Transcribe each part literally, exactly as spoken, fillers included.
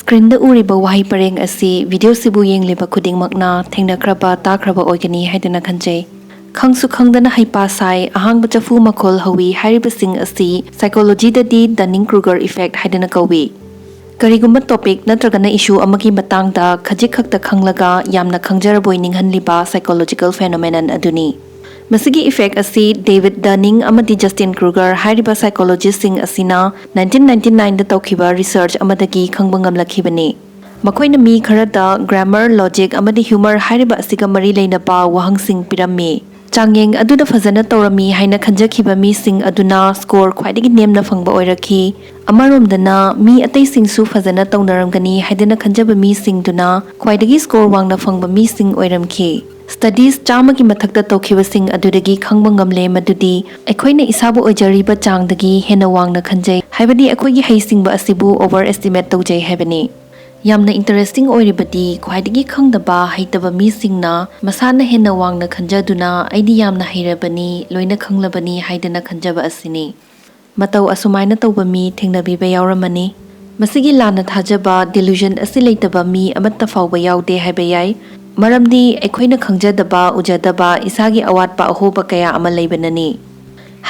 ꯁ꯭ꯀ꯭ꯔꯤꯟꯗ ꯎꯔꯤꯕ ꯋꯥꯍꯩ ꯄꯔꯦꯡ ꯑꯁꯤ ꯚꯤꯗꯤꯑꯣꯁꯤꯕꯨ ꯌꯦꯡꯂꯤꯕ ꯈꯨꯗꯤꯡꯃꯛꯅ ꯊꯦꯡꯅꯈ꯭ꯔꯕ, ꯇꯥꯈ꯭ꯔꯕ ꯑꯣꯏꯒꯅꯤ ꯍꯥꯏꯗꯨꯅ ꯈꯟꯖꯩ꯫ ꯈꯪꯁꯨ ꯈꯪꯗꯅ ꯍꯩꯄꯥ ꯁꯥꯏ, ꯑꯍꯥꯡꯕ ꯆꯐꯨ ꯃꯈꯣꯜ ꯍꯧꯏ ꯍꯥꯏꯔꯤꯕꯁꯤꯡ ꯑꯁꯤ psychologyꯗꯗꯤ Dunning-Kruger effect ꯍꯥꯏꯗꯨꯅ ꯀꯧꯏ꯫ ꯀꯔꯤꯒꯨꯝꯕ topic ꯅꯠꯇ꯭ꯔꯒꯅ issue ꯑꯃꯒꯤ ꯃꯇꯥꯡꯗ ꯈꯖꯤꯛ ꯈꯛꯇ ꯈꯪꯂꯒ ꯌꯥꯝꯅ ꯈꯪꯖꯔꯕꯣꯏ ꯅꯤꯡꯍꯜꯂꯤꯕ psychological phenomenon ꯑꯗꯨꯅꯤ꯫ ꯃꯁꯤꯒꯤ effect ꯑꯁꯤ David Dunning ꯑꯃꯗꯤ Justin Kruger ꯍꯥꯏꯔꯤꯕ psychologistꯁꯤꯡ ꯑꯁꯤꯅ nineteen ninety nineꯗ ꯇꯧꯈꯤꯕ research ꯑꯃꯗꯒꯤ ꯈꯪꯕ ꯉꯝꯂꯛꯈꯤꯕꯅꯤ꯫ ꯃꯈꯣꯏꯅ ꯃꯤ ꯈꯔꯗ grammar, logic ꯑꯃꯗꯤ humor ꯍꯥꯏꯔꯤꯕ ꯑꯁꯤꯒ ꯃꯔꯤ ꯂꯩꯅꯕ ꯋꯥꯍꯪꯁꯤꯡ ꯄꯤꯔꯝꯃꯤ꯫ ꯆꯥꯡꯌꯦꯡ ꯑꯗꯨꯗ ꯐꯖꯅ ꯇꯧꯔꯝꯃꯤ ꯍꯥꯏꯅ ꯈꯟꯖꯈꯤꯕ ꯃꯤꯁꯤꯡ ꯑꯗꯨꯅ score ꯈ꯭ꯋꯥꯏꯗꯒꯤ ꯅꯦꯝꯅ ꯐꯪꯕ ꯑꯣꯏꯔꯛꯈꯤ꯫ ꯑꯃꯔꯣꯝꯗꯅ, ꯃꯤ ꯑꯇꯩꯁꯤꯡꯁꯨ ꯐꯖꯅ ꯇꯧꯅꯔꯝꯒꯅꯤ ꯍꯥꯏꯗꯅ ꯈꯟꯖꯕ ꯃꯤꯁꯤꯡꯗꯨꯅ ꯈ꯭ꯋꯥꯏꯗꯒꯤ score ꯋꯥꯡꯅ ꯐꯪꯕ ꯃꯤꯁꯤꯡ ꯑꯣꯏꯔꯝꯈꯤ꯫ Studies ꯆꯥꯝꯃꯒꯤ ꯃꯊꯛꯇ ꯇꯧꯈꯤꯕꯁꯤꯡ ꯑꯗꯨꯗꯒꯤ ꯈꯪꯕ ꯉꯝꯂꯦ ꯃꯗꯨꯗꯤ ꯑꯩꯈꯣꯏꯅ ꯏꯁꯥꯕꯨ ꯑꯣꯏꯖꯔꯤꯕ ꯆꯥꯡꯗꯒꯤ ꯍꯦꯟꯅ ꯋꯥꯡꯅ ꯈꯟꯖꯩ, ꯍꯥꯏꯕꯗꯤ ꯑꯩꯈꯣꯏꯒꯤ ꯍꯩꯁꯤꯡꯕ ꯑꯁꯤꯕꯨ over estimate ꯇꯧꯖꯩ ꯍꯥꯏꯕꯅꯤ꯫ ꯌꯥꯝꯅ interesting ꯑꯣꯏꯔꯤꯕꯗꯤ, ꯈ꯭ꯋꯥꯏꯗꯒꯤ ꯈꯪꯗꯕ, ꯍꯩꯇꯕ ꯃꯤꯁꯤꯡꯅ ꯃꯁꯥꯅ ꯍꯦꯟꯅ ꯋꯥꯡꯅ ꯈꯟꯖꯗꯨꯅ "ꯑꯩꯗꯤ ꯌꯥꯝꯅ ꯍꯩꯔꯕꯅꯤ, ꯂꯣꯏꯅ ꯈꯪꯂꯕꯅꯤ" ꯍꯥꯏꯗꯅ ꯈꯟꯖꯕ ꯑꯁꯤꯅꯤ꯫ ꯃꯇꯧ ꯑꯁꯨꯃꯥꯏꯅ ꯇꯧꯕ ꯃꯤ ꯊꯦꯡꯅꯕꯤꯕ ꯌꯥꯎꯔꯝꯃꯅꯤ꯫ ꯃꯁꯤꯒꯤ ꯂꯥꯟꯅ ꯊꯥꯖꯕ, delusion ꯑꯁꯤ ꯂꯩꯇꯕ ꯃꯤ ꯑꯃꯠꯇ ꯐꯥꯎꯕ ꯌꯥꯎꯗꯦ ꯍꯥꯏꯕ ꯌꯥꯏ, ꯃꯔꯝꯗꯤ ꯑꯩꯈꯣꯏꯅ ꯈꯪꯖꯗꯕ, ꯎꯖꯗꯕ ꯏꯁꯥꯒꯤ ꯑꯋꯥꯠꯄ ꯑꯍꯣꯕ ꯀꯌꯥ ꯑꯃ ꯂꯩꯕꯅꯅꯤ꯫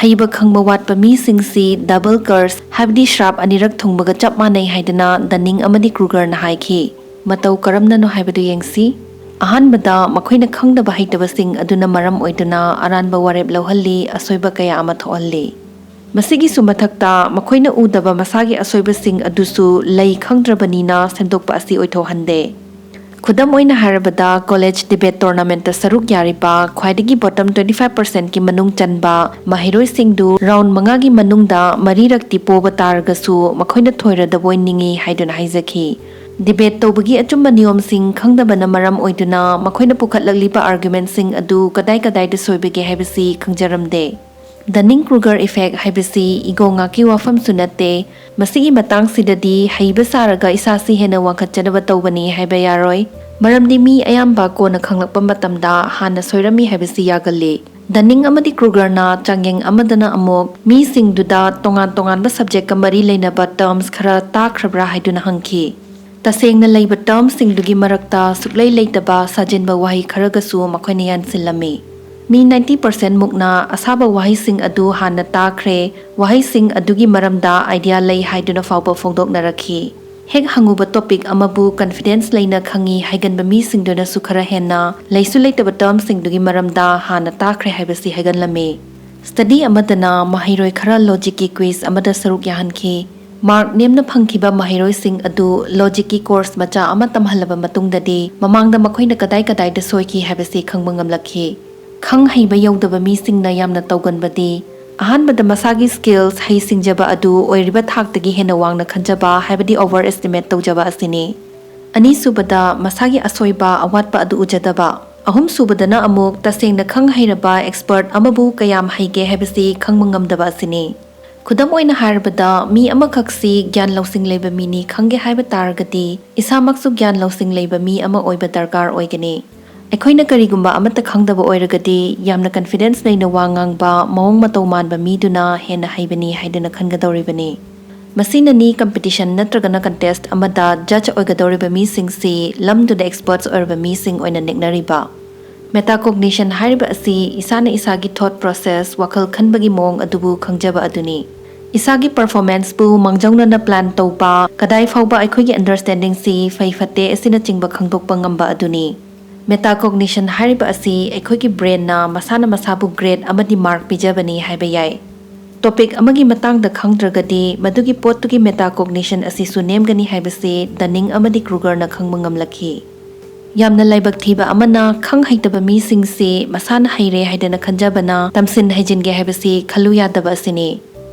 ꯍꯩꯕ ꯈꯪꯕ ꯋꯥꯠꯄ ꯃꯤꯁꯤꯡꯁꯤ double curse, ꯍꯥꯏꯕꯗꯤ ꯁ꯭ꯔꯥꯞ ꯑꯅꯤꯔꯛ ꯊꯨꯡꯕꯒ ꯆꯞ ꯃꯥꯟꯅꯩ ꯍꯥꯏꯗꯅ Dunning ꯑꯃꯗꯤ Krugerꯅ ꯍꯥꯏꯈꯤ꯫ ꯃꯇꯧ ꯀꯔꯝꯅꯅꯣ ꯍꯥꯏꯕꯗꯨ ꯌꯦꯡꯁꯤ꯫ ꯑꯍꯥꯟꯕꯗ, ꯃꯈꯣꯏꯅ ꯈꯪꯗꯕ ꯍꯩꯇꯕꯁꯤꯡ ꯑꯗꯨꯅ ꯃꯔꯝ ꯑꯣꯏꯗꯨꯅ ꯑꯔꯥꯟꯕ ꯋꯥꯔꯦꯞ ꯂꯧꯍꯜꯂꯤ, ꯑꯁꯣꯏꯕ ꯀꯌꯥ ꯑꯃ ꯊꯣꯛꯍꯜꯂꯤ꯫ ꯃꯁꯤꯒꯤꯁꯨ ꯃꯊꯛꯇ, ꯃꯈꯣꯏꯅ ꯎꯗꯕ ꯃꯁꯥꯒꯤ ꯑꯁꯣꯏꯕꯁꯤꯡ ꯑꯗꯨꯁꯨ ꯂꯩ ꯈꯪꯗ꯭ꯔꯕꯅꯤꯅ ꯁꯦꯝꯗꯣꯛꯄ ꯑꯁꯤ ꯑꯣꯏꯊꯣꯛꯍꯟꯗꯦ꯫ ꯈꯨꯗꯝ ꯑꯣꯏꯅ ꯍꯥꯏꯔꯕꯗ, college debate tournamentꯇ ꯁꯔꯨꯛ ꯌꯥꯔꯤꯕ ꯈ꯭ꯋꯥꯏꯗꯒꯤ bottom twenty five percentꯀꯤ ꯃꯅꯨꯡ ꯆꯟꯕ ꯃꯍꯩꯔꯣꯏꯁꯤꯡꯗꯨ round ꯃꯉꯥꯒꯤ ꯃꯅꯨꯡꯗ ꯃꯔꯤꯔꯛꯇꯤ ꯄꯣꯕ ꯇꯥꯔꯒꯁꯨ ꯃꯈꯣꯏꯅ ꯊꯣꯏꯔꯗꯕꯣꯏ ꯅꯤꯡꯏ ꯍꯥꯏꯗꯨꯅ ꯍꯥꯏꯖꯈꯤ꯫ Debate ꯇꯧꯕꯒꯤ ꯑꯆꯨꯝꯕ ꯅꯤꯌꯣꯝꯁꯤꯡ ꯈꯪꯗꯕꯅ ꯃꯔꯝ ꯑꯣꯏꯗꯨꯅ ꯃꯈꯣꯏꯅ ꯄꯨꯈꯠꯂꯛꯂꯤꯕ argumentꯁꯤꯡ ꯑꯗꯨ ꯀꯗꯥꯏ ꯀꯗꯥꯏꯗ ꯁꯣꯏꯕꯒꯦ ꯍꯥꯏꯕꯁꯤ ꯈꯪꯖꯔꯝꯗꯦ꯫ Dunning-Kruger effect ꯍꯥꯏꯕꯁꯤ ego ꯉꯥꯛꯀꯤ ꯋꯥꯐꯝꯁꯨ ꯅꯠꯇꯦ꯫ ꯃꯁꯤꯒꯤ ꯃꯇꯥꯡꯁꯤꯗꯗꯤ ꯍꯩꯕ ꯁꯥꯔꯒ ꯏꯁꯥꯁꯤ ꯍꯦꯟꯅ ꯋꯥꯡꯈꯠꯆꯅꯕ ꯇꯧꯕꯅꯤ ꯍꯥꯏꯕ ꯌꯥꯔꯣꯏ, ꯃꯔꯝꯗꯤ ꯃꯤ ꯑꯌꯥꯝꯕ ꯀꯣꯟꯅ ꯈꯪꯂꯛꯄ ꯃꯇꯝꯗ ꯍꯥꯟꯅ ꯁꯣꯏꯔꯝꯃꯤ ꯍꯥꯏꯕꯁꯤ ꯌꯥꯒꯜꯂꯤ꯫ Dunning ꯑꯃꯗꯤ Krugerꯅ ꯆꯥꯡꯌꯦꯡ ꯑꯃꯗꯅ ꯑꯃꯨꯛ ꯃꯤꯁꯤꯡꯗꯨꯗ ꯇꯣꯉꯥꯟ ꯇꯣꯉꯥꯟꯕ subjectꯀ ꯃꯔꯤ ꯂꯩꯅꯕ terms ꯈꯔ ꯇꯥꯈ꯭ꯔꯕ꯭ꯔꯥ ꯍꯥꯏꯗꯨꯅ ꯍꯪꯈꯤ꯫ ꯇꯁꯦꯡꯅ ꯂꯩꯕ ꯇꯔꯝꯁꯤꯡꯗꯨꯒꯤ ꯃꯔꯛꯇ ꯁꯨꯛꯂꯩ ꯂꯩꯇꯕ ꯁꯥꯖꯤꯟꯕ ꯋꯥꯍꯩ ꯈꯔꯒꯁꯨ ꯃꯈꯣꯏꯅ ꯌꯥꯟꯁꯤꯜꯂꯝꯃꯤ꯫ ꯃꯤ ꯅꯥꯏꯟꯇꯤ ꯄꯔꯁꯦꯟꯠ ꯃꯨꯛꯅ ꯑꯁꯥꯕ ꯋꯥꯍꯩꯁꯤꯡ ꯑꯗꯨ ꯍꯥꯟꯅ ꯇꯥꯈ꯭ꯔꯦ, ꯋꯥꯍꯩꯁꯤꯡ ꯑꯗꯨꯒꯤ ꯃꯔꯝꯗ ꯑꯥꯏꯗꯤꯌꯥ ꯂꯩ ꯍꯥꯏꯗꯨꯅ ꯐꯥꯎꯕ ꯐꯣꯡꯗꯣꯛꯅꯔꯛꯈꯤ꯫ ꯍꯦꯛ ꯍꯪꯉꯨꯕ ꯇꯣꯄꯤꯛ ꯑꯃꯕꯨ ꯀꯟꯐꯤꯗꯦꯟꯁ ꯂꯩꯅ ꯈꯪꯏ ꯍꯥꯏꯒꯟꯕ ꯃꯤꯁꯤꯡꯗꯨꯅꯁꯨ ꯈꯔ ꯍꯦꯟꯅ ꯂꯩꯁꯨ ꯂꯩꯇꯕ ꯇꯔꯝꯁꯤꯡꯗꯨꯒꯤ ꯃꯔꯝꯗ ꯍꯥꯟꯅ ꯇꯥꯈ꯭ꯔꯦ ꯍꯥꯏꯕꯁꯤ ꯍꯥꯏꯒꯟꯂꯝꯃꯤ꯫ ꯁ꯭ꯇꯗꯤ ꯑꯃꯗꯅ ꯃꯍꯩꯔꯣꯏ ꯈꯔ ꯂꯣꯖꯤꯛꯀꯤ ꯀ꯭ꯋꯤꯖ ꯑꯃꯗ ꯁꯔꯨꯛ ꯌꯥꯍꯟꯈꯤ꯫ ꯃꯥꯔꯛ ꯅꯦꯝꯅ ꯐꯪꯈꯤꯕ ꯃꯍꯩꯔꯣꯏꯁꯤꯡ ꯑꯗꯨ ꯂꯣꯖꯤꯛꯀꯤ ꯀꯣꯔꯁ ꯃꯆꯥ ꯑꯃ ꯇꯝꯍꯜꯂꯕ ꯃꯇꯨꯡꯗꯗꯤ ꯃꯃꯥꯡꯗ ꯃꯈꯣꯏꯅ ꯀꯗꯥꯏ ꯀꯗꯥꯏꯗ ꯁꯣꯏꯈꯤ ꯍꯥꯏꯕꯁꯤ ꯈꯪꯕ ꯉꯝꯂꯛꯈꯤ꯫ ꯈꯪ ꯍꯩꯕ ꯌꯧꯗꯕ ꯃꯤꯁꯤꯡꯅ ꯌꯥꯝꯅ ꯇꯧꯒꯟꯕꯗꯤ ꯑꯍꯥꯟꯕꯗ ꯃꯁꯥꯒꯤ ꯁ꯭ꯀꯤꯜꯁ, ꯍꯩꯁꯤꯡꯖꯕ ꯑꯗꯨ ꯑꯣꯏꯔꯤꯕ ꯊꯥꯛꯇꯒꯤ ꯍꯦꯟꯅ ꯋꯥꯡꯅ ꯈꯟꯖꯕ ꯍꯥꯏꯕꯗꯤ ꯑꯣꯚꯔ ꯑꯦꯁꯇꯤꯃꯦꯠ ꯇꯧꯖꯕ ꯑꯁꯤꯅꯤ꯫ ꯑꯅꯤꯁꯨꯕꯗ ꯃꯁꯥꯒꯤ ꯑꯁꯣꯏꯕ, ꯑꯋꯥꯠꯄ ꯑꯗꯨ ꯎꯖꯗꯕ꯫ ꯑꯍꯨꯝꯁꯨꯕꯗꯅ ꯑꯃꯨꯛ ꯇꯁꯦꯡꯅ ꯈꯪ ꯍꯩꯔꯕ ꯑꯦꯛꯁꯄꯔꯠ ꯑꯃꯕꯨ ꯀꯌꯥꯝ ꯍꯩꯒꯦ ꯍꯥꯏꯕꯁꯤ ꯈꯪꯕ ꯉꯝꯗꯕ ꯑꯁꯤꯅꯤ꯫ ꯈꯨꯗꯝ ꯑꯣꯏꯅ ꯍꯥꯏꯔꯕꯗ, ꯃꯤ ꯑꯃꯈꯛꯁꯤ ꯒ꯭ꯌꯥꯟ ꯂꯧꯁꯤꯡ ꯂꯩꯕ ꯃꯤꯅꯤ ꯈꯪꯒꯦ ꯍꯥꯏꯕ ꯇꯥꯔꯒꯗꯤ, ꯏꯁꯥꯃꯛꯁꯨ ꯒ꯭ꯌꯥꯟ ꯂꯧꯁꯤꯡ ꯂꯩꯕ ꯃꯤ ꯑꯃ ꯑꯣꯏꯕ ꯗꯔꯀꯥꯔ ꯑꯣꯏꯒꯅꯤ꯫ ꯑꯩꯈꯣꯏꯅ ꯀꯔꯤꯒꯨꯝꯕ ꯑꯃꯠꯇ ꯈꯪꯗꯕ ꯑꯣꯏꯔꯒꯗꯤ, ꯌꯥꯝꯅ ꯀꯟꯐꯤꯗꯦꯟꯁ ꯂꯩꯅ ꯋꯥ ꯉꯥꯡꯕ, ꯃꯑꯣꯡ ꯃꯇꯧ ꯃꯥꯟꯕ ꯃꯤꯗꯨꯅ ꯍꯦꯟꯅ ꯍꯩꯕꯅꯤ ꯍꯥꯏꯗꯨꯅ ꯈꯟꯒꯗꯧꯔꯤꯕꯅꯤ꯫ ꯃꯁꯤꯅꯅꯤ ꯀꯝꯄꯤꯇꯤꯁꯟ ꯅꯠꯇ꯭ꯔꯒꯅ ꯀꯟꯇꯦꯁꯠ ꯑꯃꯗ ꯖꯖ ꯑꯣꯏꯒꯗꯧꯔꯤꯕ ꯃꯤꯁꯤꯡꯁꯤ ꯂꯝꯗꯨꯗ ꯑꯦꯛꯁꯄꯔꯠꯁ ꯑꯣꯏꯔꯕ ꯃꯤꯁꯤꯡ ꯑꯣꯏꯅ ꯅꯦꯛꯅꯔꯤꯕ꯫ ꯃꯦꯇꯥꯀꯣꯒꯅꯤꯁꯟ ꯍꯥꯏꯔꯤꯕ ꯑꯁꯤ ꯏꯁꯥꯅ ꯏꯁꯥꯒꯤ ꯊꯣꯠ ꯄ꯭ꯔꯣꯁꯦꯁ, ꯋꯥꯈꯜ ꯈꯟꯕꯒꯤ ꯃꯑꯣꯡ ꯑꯗꯨꯕꯨ ꯈꯪꯖꯕ ꯑꯗꯨꯅꯤ꯫ ꯏꯁꯥꯒꯤ ꯄꯔꯐꯣꯔꯃꯦꯟꯁꯄꯨ ꯃꯥꯡꯖꯧꯅꯅ ꯄ꯭ꯂꯥꯟ ꯇꯧꯕ, ꯀꯗꯥꯏ ꯐꯥꯎꯕ ꯑꯩꯈꯣꯏꯒꯤ ꯑꯟꯗꯔꯁ꯭ꯇꯦꯟꯗꯤꯡꯁꯤ ꯐꯩ ꯐꯠꯇꯦ ꯑꯁꯤꯅꯆꯤꯡꯕ ꯈꯪꯗꯣꯛꯄ ꯉꯝꯕ ꯑꯗꯨꯅꯤ꯫ ꯃꯦꯇꯥꯀꯣꯒꯅꯤꯁꯟ ꯍꯥꯏꯔꯤꯕ ꯑꯁꯤ ꯑꯩꯈꯣꯏꯒꯤ ꯕ꯭ꯔꯦꯟꯅ ꯃꯁꯥꯅ ꯃꯁꯥꯕꯨ ꯒ꯭ꯔꯦꯗ ꯑꯃꯗꯤ ꯃꯥꯔꯛ ꯄꯤꯖꯕꯅꯤ ꯍꯥꯏꯕ ꯌꯥꯏ꯫ ꯇꯣꯄꯤꯛ ꯑꯃꯒꯤ ꯃꯇꯥꯡꯗ ꯈꯪꯗ꯭ꯔꯒꯗꯤ, ꯃꯗꯨꯒꯤ ꯄꯣꯠꯇꯨꯒꯤ ꯃꯦꯇꯥꯀꯣꯒꯅꯤꯁꯟ ꯑꯁꯤꯁꯨ ꯅꯦꯝꯒꯅꯤ ꯍꯥꯏꯕꯁꯤ ꯗꯅꯤꯡ ꯑꯃꯗꯤ ꯀ꯭ꯔꯨꯒꯔꯅ ꯈꯪꯕ ꯉꯝꯂꯛꯈꯤ꯫ ꯌꯥꯝꯅ ꯂꯥꯏꯕꯛ ꯊꯤꯕ ꯑꯃꯅ, ꯈꯪ ꯍꯩꯇꯕ ꯃꯤꯁꯤꯡꯁꯤ ꯃꯁꯥꯅ ꯍꯩꯔꯦ ꯍꯥꯏꯗꯅ ꯈꯟꯖꯕꯅ ꯇꯝꯁꯤꯟ ꯍꯩꯖꯤꯟꯒꯦ ꯍꯥꯏꯕꯁꯤ ꯈꯜꯂꯨ ꯌꯥꯗꯕ ꯑꯁꯤꯅꯤ꯫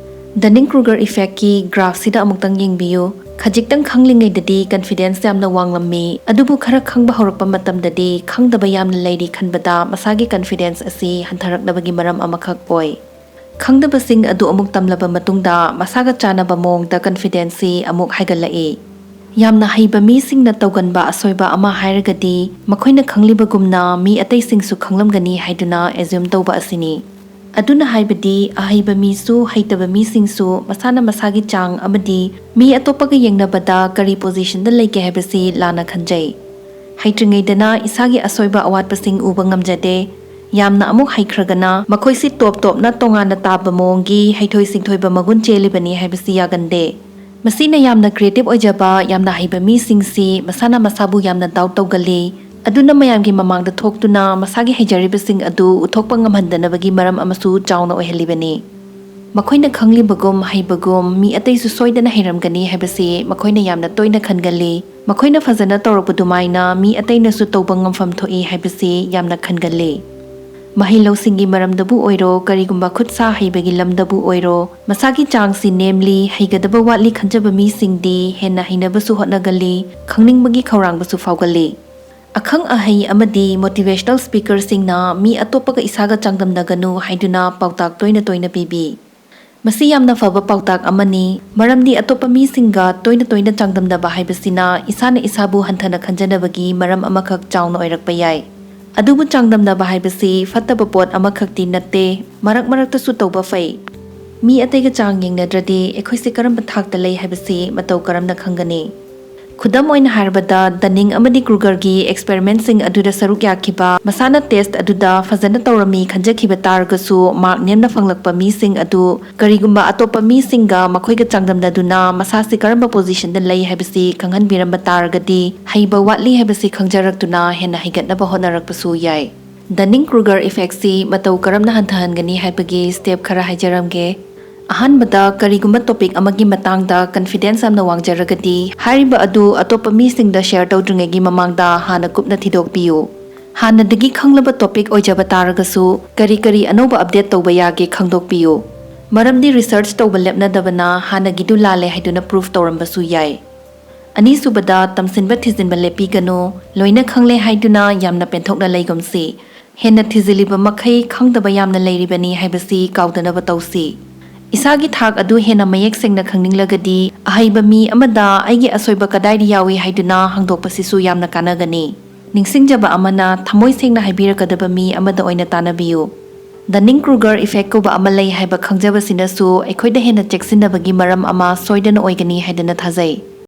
ꯗꯅꯤꯡ ꯀ꯭ꯔꯨꯒꯔ ꯏꯐꯦꯛꯀꯤ ꯒ꯭ꯔꯥꯐꯁꯤꯗ ꯑꯃꯨꯛꯇꯪ ꯌꯦꯡꯕꯤꯌꯨ꯫ ꯈꯖꯤꯛꯇꯪ ꯈꯪꯂꯤꯉꯩꯗꯗꯤ ꯀꯟꯐꯤꯗꯦꯟꯁ ꯌꯥꯝꯅ ꯋꯥꯡꯂꯝꯃꯤ, ꯑꯗꯨꯕꯨ ꯈꯔ ꯈꯪꯕ ꯍꯧꯔꯛꯄ ꯃꯇꯝꯗꯗꯤ ꯈꯪꯗꯕ ꯌꯥꯝꯅ ꯂꯩꯔꯤ ꯈꯟꯕꯗ ꯃꯁꯥꯒꯤ ꯀꯟꯐꯤꯗꯦꯟꯁ ꯑꯁꯤ ꯍꯟꯊꯔꯛꯅꯕꯒꯤ ꯃꯔꯝ ꯑꯃꯈꯛ ꯑꯣꯏ꯫ ꯈꯪꯗꯕꯁꯤꯡ ꯑꯗꯨ ꯑꯃꯨꯛ ꯇꯝꯂꯕ ꯃꯇꯨꯡꯗ ꯃꯁꯥꯒ ꯆꯥꯟꯅꯕ ꯃꯑꯣꯡꯗ ꯀꯟꯐꯤꯗꯦꯟꯁꯁꯤ ꯑꯃꯨꯛ ꯍꯥꯏꯒꯠꯂꯛꯏ꯫ ꯌꯥꯝꯅ ꯍꯩꯕ ꯃꯤꯁꯤꯡꯅ ꯇꯧꯒꯟꯕ ꯑꯁꯣꯏꯕ ꯑꯃ ꯍꯥꯏꯔꯒꯗꯤ, ꯃꯈꯣꯏꯅ ꯈꯪꯂꯤꯕꯒꯨꯝꯅ ꯃꯤ ꯑꯇꯩꯁꯤꯡꯁꯨ ꯈꯪꯂꯝꯒꯅꯤ ꯍꯥꯏꯗꯨꯅ ꯑꯦꯖ꯭ꯌꯨꯝ ꯇꯧꯕ ꯑꯁꯤꯅꯤ꯫ ꯑꯗꯨꯅ ꯍꯥꯏꯕꯗꯤ ꯑꯍꯩꯕ ꯃꯤꯁꯨ ꯍꯩꯇꯕ ꯃꯤꯁꯤꯡꯁꯨ ꯃꯁꯥꯅ ꯃꯁꯥꯒꯤ ꯆꯥꯡ ꯑꯃꯗꯤ ꯃꯤ ꯑꯇꯣꯞꯄꯒ ꯌꯦꯡꯅꯕꯗ ꯀꯔꯤ ꯄꯣꯖꯤꯁꯟꯗ ꯂꯩꯒꯦ ꯍꯥꯏꯕꯁꯤ ꯂꯥꯟꯅ ꯈꯟꯖꯩ꯫ ꯍꯩꯇ꯭ꯔꯤꯉꯩꯗꯅ ꯏꯁꯥꯒꯤ ꯑꯁꯣꯏꯕ ꯑꯋꯥꯠꯄꯁꯤꯡ ꯎꯕ ꯉꯝꯖꯗꯦ꯫ ꯌꯥꯝꯅ ꯑꯃꯨꯛ ꯍꯩꯈ꯭ꯔꯒꯅ ꯃꯈꯣꯏꯁꯤ ꯇꯣꯞ ꯇꯣꯞꯅ ꯇꯣꯉꯥꯟꯅ ꯇꯥꯕ ꯃꯑꯣꯡꯒꯤ ꯍꯩꯊꯣꯏ ꯁꯤꯡꯊꯣꯏꯕ ꯃꯒꯨꯟ ꯆꯦꯜꯂꯤꯕꯅꯤ ꯍꯥꯏꯕꯁꯤ ꯌꯥꯒꯟꯗꯦ꯫ ꯃꯁꯤꯅ ꯌꯥꯝꯅ ꯀ꯭ꯔꯤꯌꯦꯇꯤꯚ ꯑꯣꯏꯖꯕ, ꯌꯥꯝꯅ ꯍꯩꯕ ꯃꯤꯁꯤꯡꯁꯤ ꯃꯁꯥꯅ ꯃꯁꯥꯕꯨ ꯌꯥꯝꯅ ꯗꯥꯎꯠ ꯇꯧꯒꯜꯂꯤ꯫ ꯑꯗꯨꯅ ꯃꯌꯥꯝꯒꯤ ꯃꯃꯥꯡꯗ ꯊꯣꯛꯇꯨꯅ ꯃꯁꯥꯒꯤ ꯍꯩꯖꯔꯤꯕꯁꯤꯡ ꯑꯗꯨ ꯎꯠꯊꯣꯛꯄ ꯉꯝꯍꯟꯗꯅꯕꯒꯤ ꯃꯔꯝ ꯑꯃꯁꯨ ꯆꯥꯎꯅ ꯑꯣꯏꯍꯜꯂꯤꯕꯅꯤ꯫ ꯃꯈꯣꯏꯅ ꯈꯪꯂꯤꯕꯒꯨꯝ ꯍꯩꯕꯒꯨꯝ ꯃꯤ ꯑꯇꯩꯁꯨ ꯁꯣꯏꯗꯅ ꯍꯩꯔꯝꯒꯅꯤ ꯍꯥꯏꯕꯁꯤ ꯃꯈꯣꯏꯅ ꯌꯥꯝꯅ ꯇꯣꯏꯅ ꯈꯟꯒꯜꯂꯤ꯫ ꯃꯈꯣꯏꯅ ꯐꯖꯅ ꯇꯧꯔꯛꯄ ꯑꯗꯨꯃꯥꯏꯅ ꯃꯤ ꯑꯇꯩꯅꯁꯨ ꯇꯧꯕ ꯉꯝꯐꯝ ꯊꯣꯛꯏ ꯍꯥꯏꯕꯁꯤ ꯌꯥꯝꯅ ꯈꯟꯒꯜꯂꯤ꯫ ꯃꯍꯩ ꯂꯧꯁꯤꯡꯒꯤ ꯃꯔꯝꯗꯕꯨ ꯑꯣꯏꯔꯣ, ꯀꯔꯤꯒꯨꯝꯕ ꯈꯨꯠ ꯁꯥ ꯍꯩꯕꯒꯤ ꯂꯝꯗꯕꯨ ꯑꯣꯏꯔꯣ, ꯃꯁꯥꯒꯤ ꯆꯥꯡꯁꯤ ꯅꯦꯝꯂꯤ, ꯍꯩꯒꯗꯕ ꯋꯥꯠꯂꯤ ꯈꯟꯖꯕ ꯃꯤꯁꯤꯡꯗꯤ ꯍꯦꯟꯅ ꯍꯩꯅꯕꯁꯨ ꯍꯣꯠꯅꯒꯜꯂꯤ, ꯈꯪꯅꯤꯡꯕꯒꯤ ꯈꯧꯔꯥꯡꯕꯁꯨ ꯐꯥꯎꯒꯜꯂꯤ꯫ ꯑꯈꯪ ꯑꯍꯩ ꯑꯃꯗꯤ ꯃꯣꯇꯤꯚꯦꯁꯅꯦꯜ ꯁ꯭ꯄꯤꯀꯔꯁꯤꯡꯅ ꯃꯤ ꯑꯇꯣꯞꯄꯒ ꯏꯁꯥꯒ ꯆꯥꯡꯗꯝꯅꯒꯅꯨ ꯍꯥꯏꯗꯨꯅ ꯄꯥꯎꯇꯥꯛ ꯇꯣꯏꯅ ꯇꯣꯏꯅ ꯄꯤꯕꯤ꯫ ꯃꯁꯤ ꯌꯥꯝꯅ ꯐꯕ ꯄꯥꯎꯇꯥꯛ ꯑꯃꯅꯤ, ꯃꯔꯝꯗꯤ ꯑꯇꯣꯞꯄ ꯃꯤꯁꯤꯡꯒ ꯇꯣꯏꯅ ꯇꯣꯏꯅ ꯆꯥꯡꯗꯝꯅꯕ ꯍꯥꯏꯕꯁꯤꯅ ꯏꯁꯥꯅ ꯏꯁꯥꯕꯨ ꯍꯟꯊꯅ ꯈꯟꯖꯅꯕꯒꯤ ꯃꯔꯝ ꯑꯃꯈꯛ ꯆꯥꯎꯅ ꯑꯣꯏꯔꯛꯄ ꯌꯥꯏ꯫ ꯑꯗꯨꯕꯨ ꯆꯥꯡꯗꯝꯅꯕ ꯍꯥꯏꯕꯁꯤ ꯐꯠꯇꯕ ꯄꯣꯠ ꯑꯃꯈꯛꯇꯤ ꯅꯠꯇꯦ, ꯃꯔꯛ ꯃꯔꯛꯇꯁꯨ ꯇꯧꯕ ꯐꯩ꯫ ꯃꯤ ꯑꯇꯩꯒ ꯆꯥꯡ ꯌꯦꯡꯅꯗ꯭ꯔꯗꯤ ꯑꯩꯈꯣꯏꯁꯦ ꯀꯔꯝꯕ ꯊꯥꯛꯇ ꯂꯩ ꯍꯥꯏꯕꯁꯤ ꯃꯇꯧ ꯀꯔꯝꯅ ꯈꯪꯒꯅꯤ? ꯈꯨꯗꯝ ꯑꯣꯏꯅ ꯍꯥꯏꯔꯕꯗ, ꯗꯅꯤꯡ ꯑꯃꯗꯤ ꯀ꯭ꯔꯨꯒꯔꯒꯤ ꯑꯦꯛꯁꯄꯦꯔꯤꯃꯦꯟꯠꯁꯤꯡ ꯑꯗꯨꯗ ꯁꯔꯨꯛ ꯌꯥꯈꯤꯕ ꯃꯁꯥꯅ ꯇꯦꯁꯠ ꯑꯗꯨꯗ ꯐꯖꯅ ꯇꯧꯔꯝꯃꯤ ꯈꯟꯖꯈꯤꯕ ꯇꯥꯔꯒꯁꯨ, ꯃꯥꯔꯛ ꯅꯦꯝꯅ ꯐꯪꯂꯛꯄ ꯃꯤꯁꯤꯡ ꯑꯗꯨ ꯀꯔꯤꯒꯨꯝꯕ ꯑꯇꯣꯞꯄ ꯃꯤꯁꯤꯡꯒ ꯃꯈꯣꯏꯒ ꯆꯥꯡꯗꯝꯅꯗꯨꯅ ꯃꯁꯥꯁꯤ ꯀꯔꯝꯕ ꯄꯣꯖꯤꯁꯟꯗ ꯂꯩ ꯍꯥꯏꯕꯁꯤ ꯈꯪꯍꯟꯕꯤꯔꯝꯕ ꯇꯥꯔꯒꯗꯤ, ꯍꯩꯕ ꯋꯥꯠꯂꯤ ꯍꯥꯏꯕꯁꯤ ꯈꯪꯖꯔꯛꯇꯨꯅ ꯍꯦꯟꯅ ꯍꯩꯒꯠꯅꯕ ꯍꯣꯠꯅꯔꯛꯄꯁꯨ ꯌꯥꯏ꯫ ꯗꯅꯤꯡ ꯀ꯭ꯔꯨꯒꯔ ꯏꯐꯦꯛꯁꯤ ꯃꯇꯧ ꯀꯔꯝꯅ ꯍꯟꯊꯍꯟꯒꯅꯤ ꯍꯥꯏꯕꯒꯤ ꯁ꯭ꯇꯦꯞ ꯈꯔ ꯍꯥꯏꯖꯔꯝꯒꯦ꯫ ꯑꯍꯥꯟꯕꯗ, ꯀꯔꯤꯒꯨꯝꯕ ꯇꯣꯄꯤꯛ ꯑꯃꯒꯤ ꯃꯇꯥꯡꯗ ꯀꯟꯐꯤꯗꯦꯟꯁ ꯌꯥꯝꯅ ꯋꯥꯡꯖꯔꯒꯗꯤ, ꯍꯥꯏꯔꯤꯕ ꯑꯗꯨ ꯑꯇꯣꯞꯄ ꯃꯤꯁꯤꯡꯗ ꯁꯦꯌꯔ ꯇꯧꯗ꯭ꯔꯤꯉꯩꯒꯤ ꯃꯃꯥꯡꯗ ꯍꯥꯟꯅ ꯀꯨꯞꯅ ꯊꯤꯗꯣꯛꯄꯤꯌꯨ꯫ ꯍꯥꯟꯅꯗꯒꯤ ꯈꯪꯂꯕ ꯇꯣꯄꯤꯛ ꯑꯣꯏꯖꯕ ꯇꯥꯔꯒꯁꯨ, ꯀꯔꯤ ꯀꯔꯤ ꯑꯅꯧꯕ ꯑꯞꯗꯦꯠ ꯇꯧꯕ ꯌꯥꯒꯦ ꯈꯪꯗꯣꯛꯄꯤꯌꯨ꯫ ꯃꯔꯝꯗꯤ ꯔꯤꯁꯔꯆ ꯇꯧꯕ ꯂꯦꯞꯅꯗꯕꯅ ꯍꯥꯟꯅꯒꯤꯗꯨ ꯂꯥꯜꯂꯦ ꯍꯥꯏꯗꯨꯅ ꯄ꯭ꯔꯨꯐ ꯇꯧꯔꯝꯕꯁꯨ ꯌꯥꯏ꯫ ꯑꯅꯤꯁꯨꯕꯗ, ꯇꯝꯁꯤꯟꯕ ꯊꯤꯖꯤꯟꯕ ꯂꯦꯞꯄꯤꯒꯅꯨ꯫ ꯂꯣꯏꯅ ꯈꯪꯂꯦ ꯍꯥꯏꯗꯨꯅ ꯌꯥꯝꯅ ꯄꯦꯟꯊꯣꯛꯅ ꯂꯩꯒꯨꯝꯁꯤ꯫ ꯍꯦꯟꯅ ꯊꯤꯖꯤꯜꯂꯤꯕ ꯃꯈꯩ ꯈꯪꯗꯕ ꯌꯥꯝꯅ ꯂꯩꯔꯤꯕꯅꯤ ꯍꯥꯏꯕꯁꯤ ꯀꯥꯎꯗꯅꯕ ꯇꯧꯁꯤ꯫ ꯏꯁꯥꯒꯤ ꯊꯥꯛ ꯑꯗꯨ ꯍꯦꯟꯅ ꯃꯌꯦꯛ ꯁꯦꯡꯅ ꯈꯪꯅꯤꯡꯂꯒꯗꯤ, ꯑꯍꯩꯕ ꯃꯤ ꯑꯃꯗ "ꯑꯩꯒꯤ ꯑꯁꯣꯏꯕ ꯀꯗꯥꯏꯗ ꯌꯥꯎꯏ?" ꯍꯥꯏꯗꯨꯅ ꯍꯪꯗꯣꯛꯄꯁꯤꯁꯨ ꯌꯥꯝꯅ ꯀꯥꯟꯅꯒꯅꯤ꯫ ꯅꯤꯡꯁꯤꯡꯖꯕ ꯑꯃꯅ, ꯊꯃꯣꯏ ꯁꯦꯡꯅ ꯍꯥꯏꯕꯤꯔꯛꯀꯗꯕ ꯃꯤ ꯑꯃꯗ ꯑꯣꯏꯅ ꯇꯥꯟꯅꯕꯤꯌꯨ꯫ Dunning-Kruger effect ꯀꯧꯕ ꯑꯃ ꯂꯩ ꯍꯥꯏꯕ ꯈꯪꯖꯕꯁꯤꯅꯁꯨ ꯑꯩꯈꯣꯏꯗ ꯍꯦꯟꯅ ꯆꯦꯛꯁꯤꯟꯅꯕꯒꯤ ꯃꯔꯝ ꯑꯃ ꯁꯣꯏꯗꯅ ꯑꯣꯏꯒꯅꯤ ꯍꯥꯏꯗꯅ ꯊꯥꯖꯩ꯫